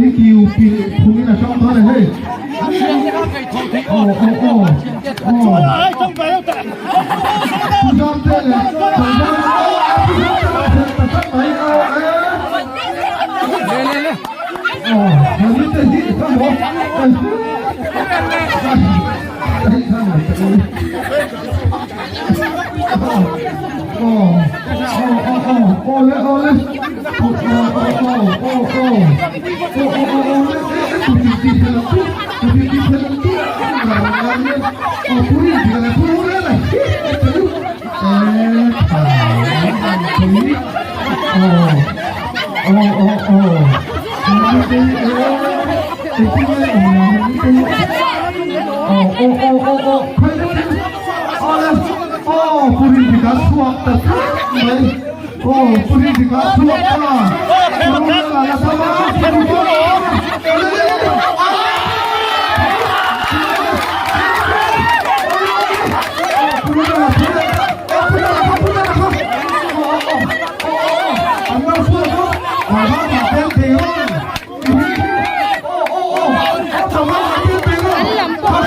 hi kiu pilh phungin a ṭang dawn a hei. Aw aw aw aw. Pu Zamte leh Tlangval aw Pu Zamte a phelh ta tlat mai aw e. Aw Hemi te hi ka maw kan An lam pawh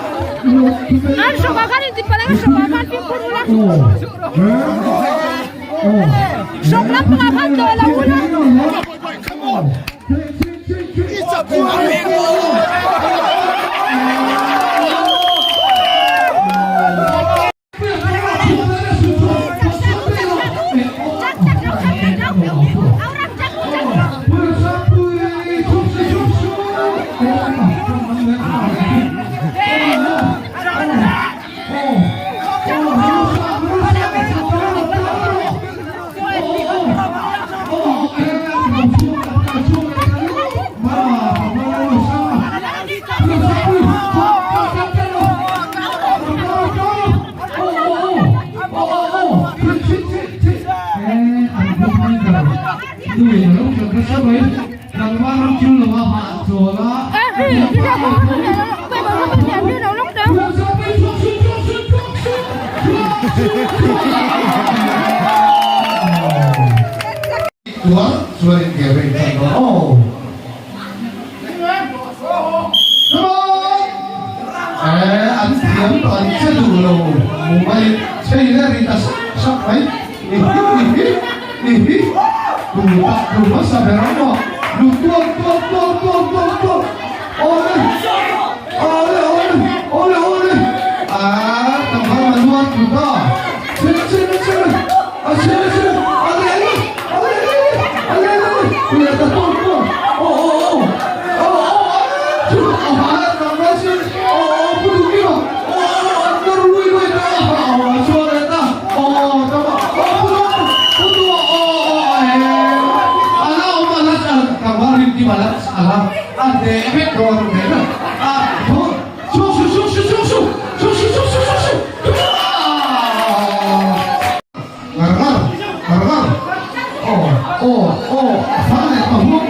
An hrawk ah khan in ti palh ang a hrawk ah khan fimkhur ula. Hrawk lampang ah khan tlawh lo ula. Chuan chuan in game a intan dawn aw. Come on! thiam tawh an che duh lo mai chei leh ri ta sak sak mai i hi i hi i hi tu tak tu hmasa ber ang maw lu tuak tuak tuak tuak tuak tuak awle awle awle awle awle ah tlangval manual tu ta chhe chhe chhe a chhe chhe ale ale ale ale ale ale ta tuak tuak aw aw aw aw aw chu a ha tlangval chu aw aw pu duh kima aw aw an nawr lui lui ta aw a chuan leh ta aw tama aw pu duh pu duh aw aw eh ala awm ala tlangval rin kima ala ala a hneh vek dawn a hneh vek a tho chu chu chu chu chu chu chu chu chu chu chu chu ngar ngar ngar ngar aw aw aw a fang leh ta huang.